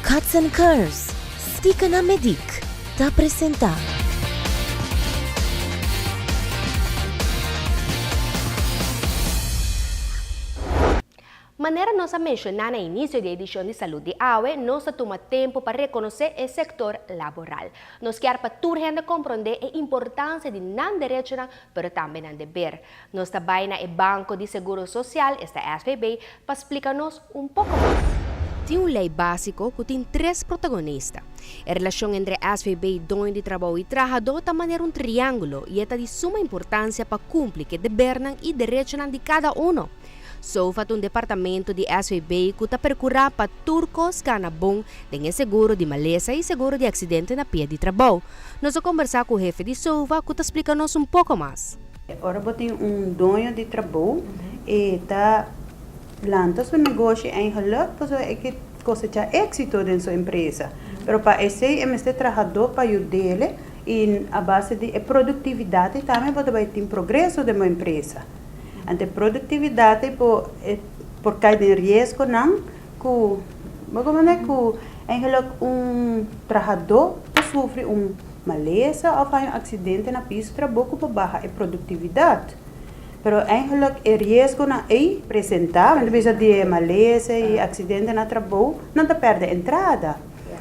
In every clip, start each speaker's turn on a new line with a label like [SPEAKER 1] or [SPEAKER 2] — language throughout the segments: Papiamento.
[SPEAKER 1] Cuts and Curves, Stika na Medic, ta presenta.
[SPEAKER 2] Manera nos a menshoná na inisio di e edishon di Salud di awe, nos ta tuma tempu pa rekonosé e sektor laboral. Nos kier pa tur hende komprondé e importansia di nan derechonan pero tambe nan deber. Nos ta bai na e Banko di Seguro Sosial, esta SVB, pa splika nos un poko mas. Tin un lei básiko ku tin tres protagonista. E relashon entre SVB, doño di trabou i trahadó ta manera un triángulo i e ta di suma importansia pa kumpli ku e debernan i derechonan di kada uno. SOFA ta un departamento di SVB ku ta perkurá pa tur kos gana bon den e seguro di malesa i seguro di aksidente na pia di trabou. Nos a kombersá ku hefe di SOFA ku ta splika nos un poko mas.
[SPEAKER 3] Ora bo tin un doño di trabou, e ta lanta su negoshi eigenlijk pasobra e ke kosechá éksito den su empresa. Pero pa esei e mester trahadó pa yud'é i a base di e produktividat ei tambe bo ta bai tin progreso den bo empresa. Anto e produktividat ei por por kai den riesgonan ku bo komo ku eigenlijk un trahadó ta sufri un malesa òf hay un aksidente na piso trabou ku por baha e produktividat. Pero eigenlijk e riesgonan ei presentá, mi ta bisa di e malesa i aksidente na trabou, nan ta pèrdè entrada.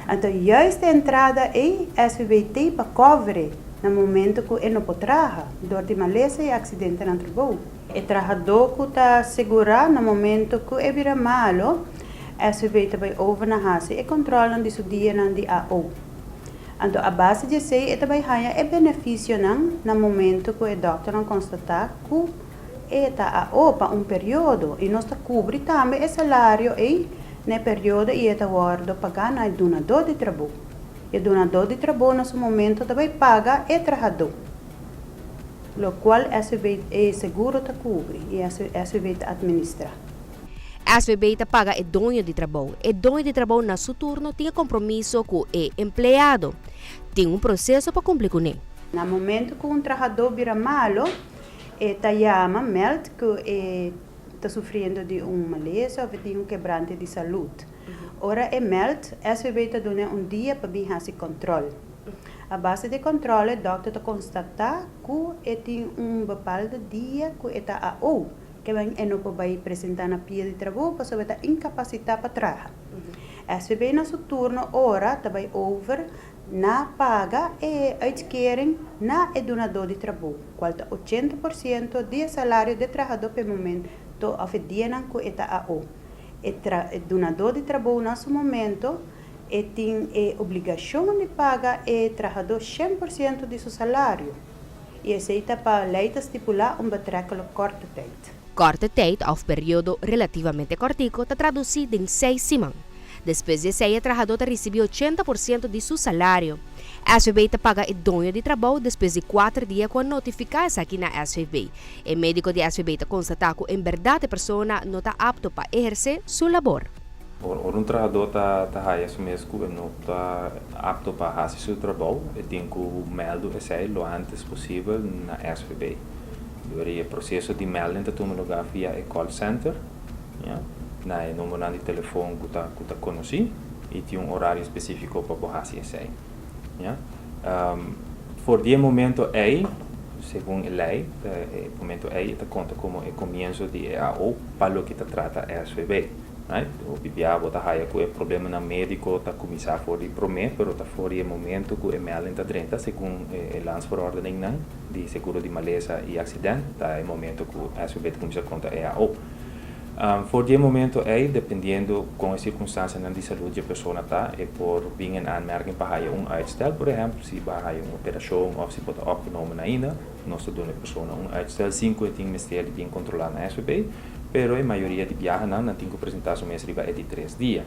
[SPEAKER 3] Anto juist e entrada ei SVB tei pa kòvere na momento ku e no por traha dor di malesa i aksidente na trabou. E trahadó ku ta segurá na momento ku e bira malo, SVB ta bai over na hasi e kòntròlnan di su dianan di AO. Anto a base di esei e ta bai haña e benefisionan na momento ku e dòkternan konstatá ku e ta AO pa un periodo i nos ta kubri tambe e salario ei na e periodo i e ta wòrdu pagá na e dunadó di trabou. E dunadó di trabou na su momento ta bai paga e trahadó, lokual SVB e seguro ta kubri i SVB ta administrá.
[SPEAKER 2] SVB ta paga e doño di trabou. E doño di trabou na su turno tin e kompromiso ku e empleado. Tin un proseso pa kumpli kuné.
[SPEAKER 3] Na momento ku un trahadó bira malo, e ta yama, meld, ku e ta sufriendo di un malesa of e tin un kebrante di salud. Ora e meld, SVB ta dun'e un dia pa bin hasi kòntròl. A base di e kòntròl e dòkter ta konstatá ku e tin un bepaldo dia ku e ta AO, Keben e no por bai presentá na pia di trabou pasobra e ta inkapasitá pa traha. SVB na su turno ora ta bai over na paga e uitkering na e dunadó di trabou, kual ta 80% di e salario di e trahadó pa e momento òf e dianan ku e ta AO. E dunadó di trabou na su momento e tin e obligashon di paga e trahadó 100% di su salario. I esei ta pa lei ta stipulá un betrekkelijk korte tijd.
[SPEAKER 2] Korte tijd òf periodo relativamente kòrtiku ta tradusí den seis siman. Despues di esei e trahadó ta risibí 80% di su salario. SVB ta paga e doño di trabou despues di kuater dia ku a notifiká esaki na SVB. E médiko di SVB ta konstatá ku en bèrdat e persona no ta apto pa ehersé su labor.
[SPEAKER 4] Ora un trahadó ta haya su mes ku e no ta apto pa hasi su trabou, e tin ku mèldu esei lo antes posibel na SVB. Dor e proseso di mèlding ta tuma lugá via e call center, ya, na e numbernan di telefon ku ta ku ta konosí i tin un orario spesífiko pa bo hasi esei, ya. For di e momento ei, segun e lei, e momento ei e ta konta komo e komienso di e AO pa loke ta trata SVB. Right? Hopi bia bo ta haya ku e problemanan médiko ta kuminsá for di promé, pero ta for di e momento ku e melding ta drenta segun e landsverordeningnan di seguro di malesa i aksident, ta e momento ku SVB ta kuminsá konta e AO. For di e momento ei, dependiendo kon e sirkunstansianan di salud di e persona ta, e por bin en aanmerking pa haya un uitstel, por ehèmpel, si bo a haya un operashon òf si bo ta opgenomen ainda, nos ta duna e persona un uitstel sin ku e tin mester di bin kontrolá na SVB. Pero e mayoria di biahanan nan tin ku presentá su mes riba e di tres dia.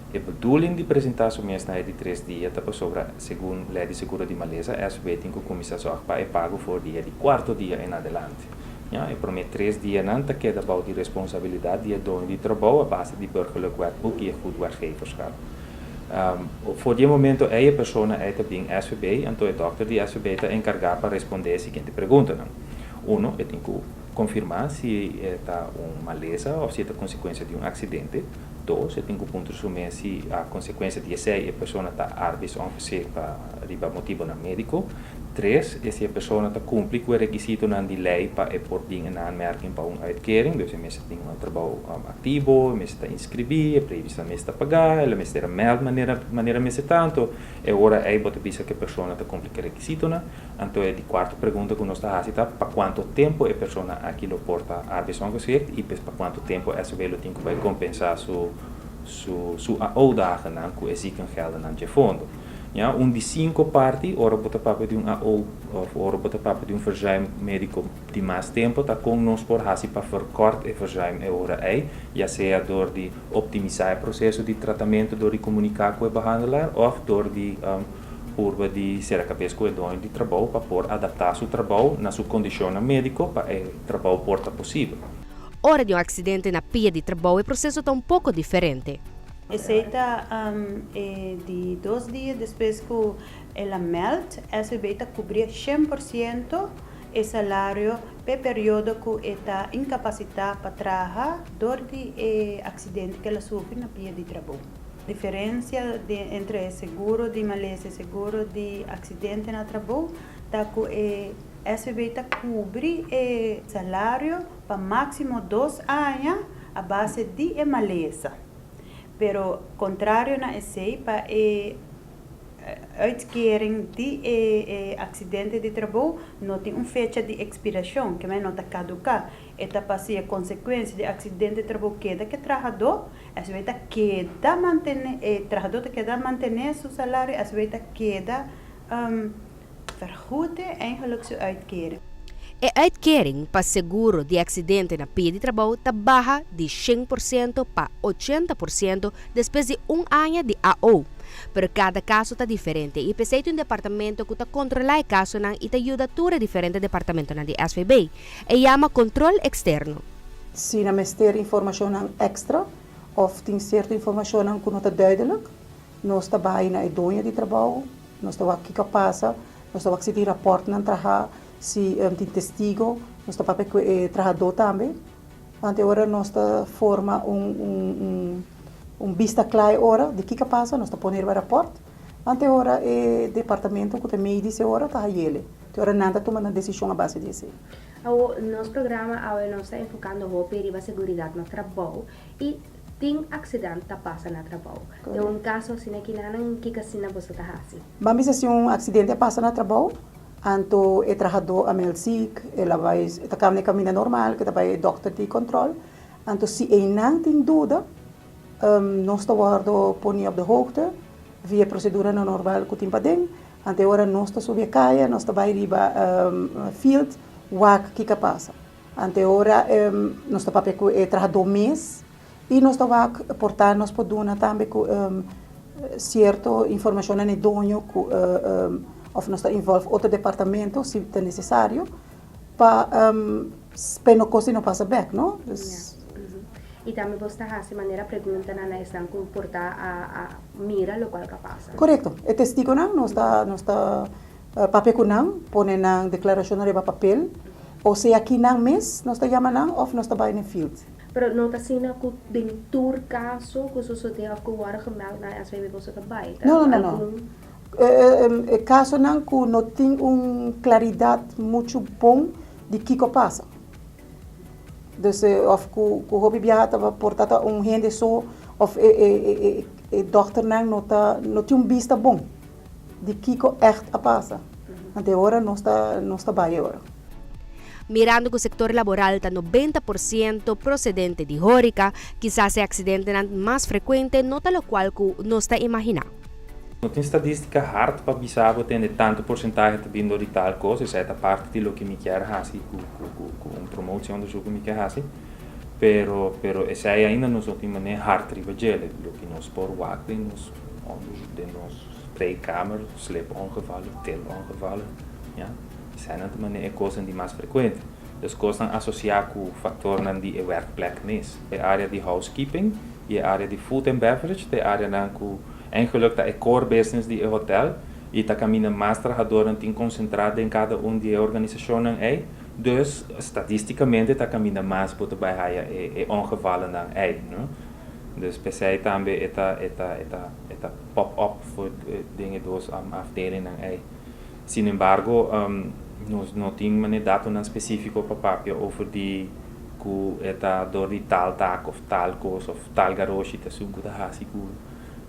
[SPEAKER 4] E bedoeling di presentá su mes na e di tres dia ta pasobra segun Lei di Seguro di Malesa, SVB tin ku kuminsá sòg pa e pago for di e di kuarto dia en adelante. Ya, e promé tres dianan ta keda bou di responsabilidat di e doño di trabou a base di Burgerlijk Wetboek i e Goed Werkgeverschap. For di e momento ei e persona ei ta bin SVB, anto e dòkter di SVB ta enkargá pa respondé e siguiente preguntanan. Uno, e tin ku. Konfirmá si e ta un malesa òf si e ta konsekuensia di un aksidente. Dos, e tin ku puntra su mes si a konsekuensia di esei e persona ta arbeidsongeschikt pa riba motibonan médiko. Tres, e si e persona ta kumpli ku e rekisitonan di lei pa e por bin in aanmerking pa un uitkering, dus e mester tin un trabou aktivo, e mester ta inskribí, e previsnan mester ta pagá, el a mester a mèld manera manera mester ta, anto e ora ei bo ta bisa ku e persona ta kumpli ku e rekisitonan. Anto e di kuarto pregunta ku nos ta hasi ta pa kuantu tempu e persona aki lo por ta arbeidsongeschikt i pa kuantu tempu SOB lo tin ku bai kompensá su su su AO-dagennan ku e ziekengeldennan dje fondo. Ya, un di sinku parti ora bo ta papia di un AO òf ora bo ta papia di un verzuim médiko di mas tempu ta kon nos por hasi pa verkort e verzuim e ora ei, ya sea dor di optimisá e proseso di tratamentu dor di komuniká ku e behandelaar òf dor di purba di sera kabes ku e doño di trabou pa por adaptá su trabou na su kondishonnan médiko pa e trabou por ta posibel.
[SPEAKER 2] Ora di un aksidente na pia di trabou e proseso ta un poko diferente.
[SPEAKER 3] Esei ta e di dos dia despues ku el a mèld, SVB ta kubri 100% e salario p'e periodo ku e ta inkapasitá pa traha dor di e aksidente ku el a sufri na pia di trabou. Diferensia entre e seguro di malesa e seguro di aksidente na trabou ta ku e SVB ta kubri e salario pa máksimo 2 aña a base di e malesa. Pero kontrario na esei, pa e uitkering di e aksidente di trabou no tin un fecha di ekspirashon, ke men no ta kaduká. E ta pa si e konsekuensia di aksidente di trabou keda ku e trahadó, SVB ta keda mantené, e trahadó ta keda mantené su salario, SVB ta keda vergoed eigenlijk su uitkering.
[SPEAKER 2] E uitkering pa seguro di aksidente na pia di trabou ta baha di 100% pa 80% despues di un aña di AO. Pero kada kaso ta diferente i p'esei tin un departamento ku ta kontrolá e kasonan i ta yuda tur e diferente departamentonan di SVB. E yama kontrol eksterno.
[SPEAKER 5] Si nan mester informashon èkstra òf tin sierto informashon ku no ta duidelijk, nos ta bai na e doño di trabou, nos ta wak kiko a pasa, nos ta wak si tin rapòrtnan trahá, si tin testigo, nos ta papia ku e trahadó tambe. Anto ora nos ta forma un bista kla e ora di kiko a pasa, nos ta pone riba rapòrt. Anto ora e departamento ku ta medisch e ora ta hayele. Te ora nan ta tuma nan desishon a base di esei.
[SPEAKER 2] Awo, nos programa awe nos ta enfokando hopi riba seguridat na trabou i tin aksidente ta pasa na trabou. Den un kaso asina kinan kiko asina boso ta hasi?
[SPEAKER 5] Ban bisa si un aksidente pasa na trabou, anto e trahadó a meld ziek, el a bai, e ta kana e kaminda normal, ku ta bai e dòkter di kòntròl. Anto si einan tin duda, nos ta wòrdu poni op de hoogte via e proseduranan normal ku tin paden. Anto e ora nos ta subi e kaya, nos ta bai riba field, wak kiko a pasa. Anto e ora nos ta papia ku e trahadó mes i nos ta wak por ta nos por duna tambe ku sierto informashonnan e doño ku òf nos ta involve otro departamento si ta nesesario pa pa no kos di no pasa bèk, no? Dus.
[SPEAKER 2] I tambe bo ta hasi manera preguntanan na esnan ku por ta a mira lokual ku a pasa.
[SPEAKER 5] Korekto. E testigonan nos ta papia ku nan, pone nan deklarashon riba papel, o sea kinan mes nos ta yama nan òf nos ta bai na field.
[SPEAKER 2] Pero no ta asina ku den tur kaso ku sosodé òf ku wòrdu gemeld na SVB boso ta bai?
[SPEAKER 5] No, no, no, no. E kasonan ku no tin un klaridat muchu bon di kiko a pasa. Dus òf ku hopi biaha ta por ta un hende so òf e dòkternan no tin un bista bon di kiko ègt a pasa. Anto e ora nos ta bai e ora.
[SPEAKER 2] Mirando ku sektor laboral ta 90% prosedente di horeca, kisas e aksidentenan mas frekuente no ta lokual ku nos ta imaginá.
[SPEAKER 4] No tin stadístika hard pa bisa bo tende tantu porsentahe ta bin dor di tal kos, esei ta parti di loke mi kier hasi ku un promotieonderzoek ku mi kier hasi, pero esei ainda nos no tin manera hard riba dje, loke nos por wak den nos spreekkamer, sleepongevallen, tilongevallen, ja. Eseinan ta manera e kosnan di mas frekuente. Dus kosnan asosiá ku faktornan di e werkplek mes. E área di housekeeping i e área di food and beverage ta e áreanan ku eigenlijk ta e core business di e hotel i ta kaminda mas trahadornan tin konsentrá den kada un di e organisashonnan ei. Dus stadístikamente ta kaminda mas bo ta bai haya e ongevallennan ei, no? Dus p'esei tambe e ta e ta e ta e ta pop up for den e dos afdelingnan ei. Sin embargo, nos no tin manera datonan spesífiko pa papia over di ku e ta dor di tal tak òf tal kos òf tal garoshi ta esun ku ta hasi ku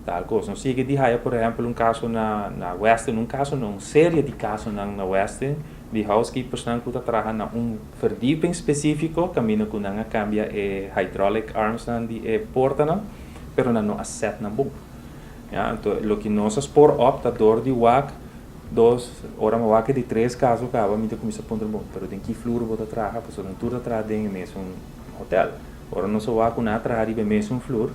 [SPEAKER 4] tal kos. Nos sigue di haya por ehèmpel un kaso na na Westin, un kaso no, un serie di kasonan na Westin di housekeepersnan ku ta traha na un verdieping spesífiko kaminda ku nan a kambia e hydraulic armsnan di e portanan pero nan no a sèt nan bon. Ya, anto loke nos a spoor op ta dor di wak dos, ora mi wak e di tres kaso kaba mi ta kuminsá puntra bon, pero den ki flur bo ta traha? Pasobra nan tur ta traha den e mesun hotel. Ora nos a wak ku nan a traha riba e mesun flur,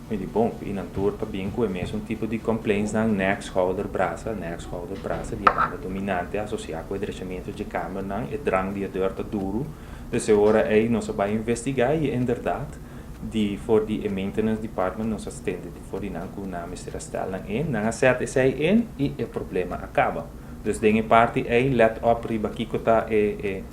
[SPEAKER 4] mi di bon, i nan tur ta bin ku e mesun tipo di complaintsnan, nek, schouder, brasa, nek, schouder, brasa, di e banda dominante asosiá ku e drechamentu dje kamernan, e drang di e deur ta duru. Dus e ora ei nos a bai investigá i inderdat di for di e maintenance department nos a stende di for di nan ku nan mester a stel nan in, nan a sèt esei in i e problema a kaba. Dus den e parti ei lèt op riba kiko ta e e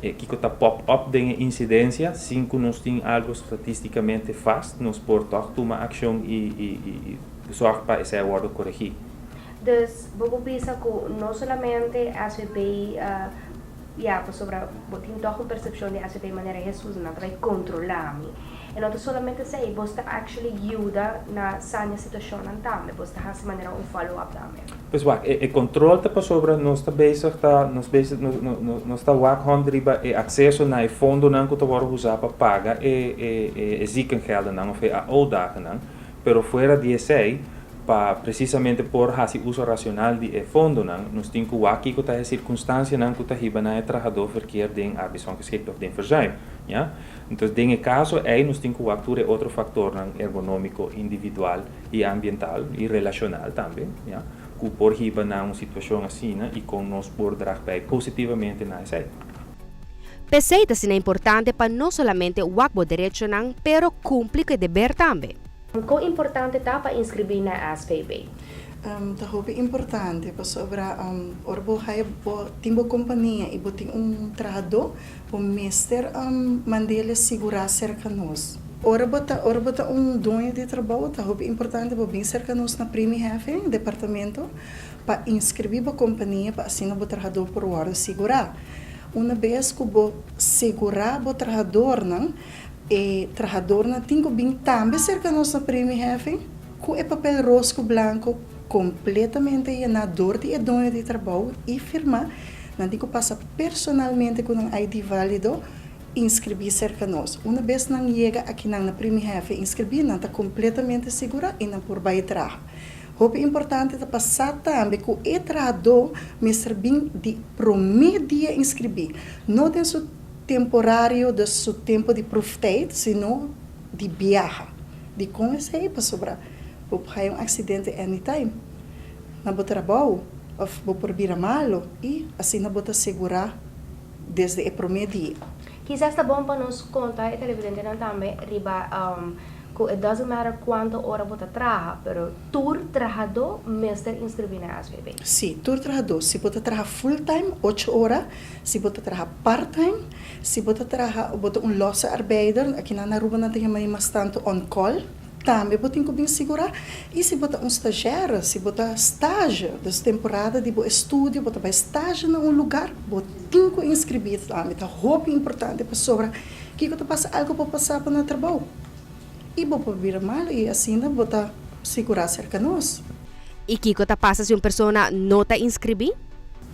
[SPEAKER 4] e kiko ta pop up den e insidensia sin ku nos tin algu statistikamente vast nos por tòg tuma akshon i i i sòrg pa esei a wòrdu koregí.
[SPEAKER 2] Dus bo por bisa ku no solamente SVB Ya, pasobra bo tin tòg un persepshon di SVB manera Hesus nan ta bai kontrolá mi. E no ta solamente esei, bos ta actually yuda na sania situashonnan tambe, bos ta hasi manera un follow up tambe.
[SPEAKER 4] Pues wak, e kontrol ta pasobra nos ta bezig ta, nos bezig, nos ta wak hònt riba e akseso na e fondonan ku ta wòrdu usá pa paga e e ziekengeldennan òf e AO-dagennan. Pero fuera di esei, pa presisamente por hasi uso racional di e fondonan, nos tin cu wak kico ta e circunstancianan cu ta hiba na e trahador verkeer den arbeidsongeschikt of den verzuim. Ya? Entonces, den e caso ei nos tin cu wak tur e otro factornan ergonomico, individual y ambiental y relacional tambe, ya, cu por hiba na un situacion asina y con nos por drag bij positivamente na esei.
[SPEAKER 2] P'esei ta asina importante pa no solamente wak bo derechonan, pero cumpli cu e deber tambe. Kon importante ta pa inskribí na SVB?
[SPEAKER 6] Ta hopi importante pasobra ora bo haya bo tin bo kompania i bo tin un trahadó bo mester mand'el sigurá serka nos. Ora bo ta ora bo ta un doño di trabou ta hopi importante bo bin serka nos na Premieheffing departamento pa inskribí bo kompania pa asina bo trahadó por wòrdu sigurá. Una bes ku bo sigurá bo trahadornan E trahadornan tin ku bin tambe serka nos na premieheffing ku e papel ros ku blanko kompletamente yená dor di e doño di trabou i firmá. Nan tin ku pasa personalmente ku nan ID válido inskribí serka nos. Una bes nan yega akinan na premieheffing inskribí nan ta kompletamente sigurá i nan por bai traha. Hopi importante ta pa sa tambe ku e trahadó mester bin di promé dia inskribí, no den su Temporario, dus su tempo di proeftijd, sino di biaha. Dikon esei? Pasobra bo por haya un aksidente anytime na bo trabou òf bo por bira malo i asina bo ta segurá desde e promé dia.
[SPEAKER 2] Kisas ta bon pa nos konta e televidentenan tambe riba Ku it doesn't matter kuantu ora bo ta traha, pero tur trahadó mester inskribí na SVB.
[SPEAKER 6] Sí, tur trahadó. Si bo ta traha full time, ocho ora, si bo ta traha part time, si bo ta traha, bo ta un losse arbeider, aki nan na Aruba nan ta yama e mas tantu on call, tambe bo tin ku bin sigurá. I si bo ta un stagiaire, si bo ta stage, dus temporada di bo estudio, bo ta bai stage na un lugar, bo tin ku inskribí tambe. Ta hopi importante pasobra Kiko ta pasa algo por pasa bo na trabou i bo por bira malu i asina bo ta sigurá serka nos.
[SPEAKER 2] I kiko ta pasa si un persona no ta inskribí?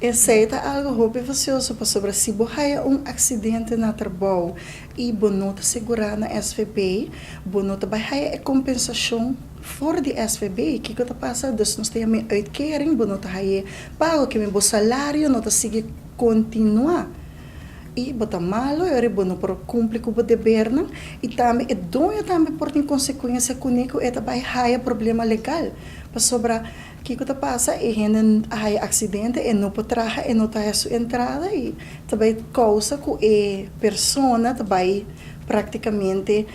[SPEAKER 6] Esei ta algo hopi fasioso pasobra si bo haya un aksidente na trabou i bo no ta sigurá na SVB, bo no ta bai haya e kompensashon for di SVB. Kiko ta pasa? Dus nos ta yama e uitkering, bo no ta haya e pago, kimen bo salario no ta sigui kontinuá. I bo ta malo e ora bo no por cumpli cu bo debernan y tambe e doño tambe por tin consecuencia cune cu e ta bay haya problema legal pasobra kico ta pasa e hende a haya accidente e no por traha e no ta haya su entrada y ta bay causa cu e persona ta bay practicamente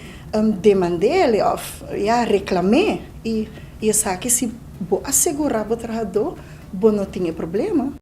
[SPEAKER 6] demandele of ya reclame y esaki si bo asegura bo trahador bo no tin e problema.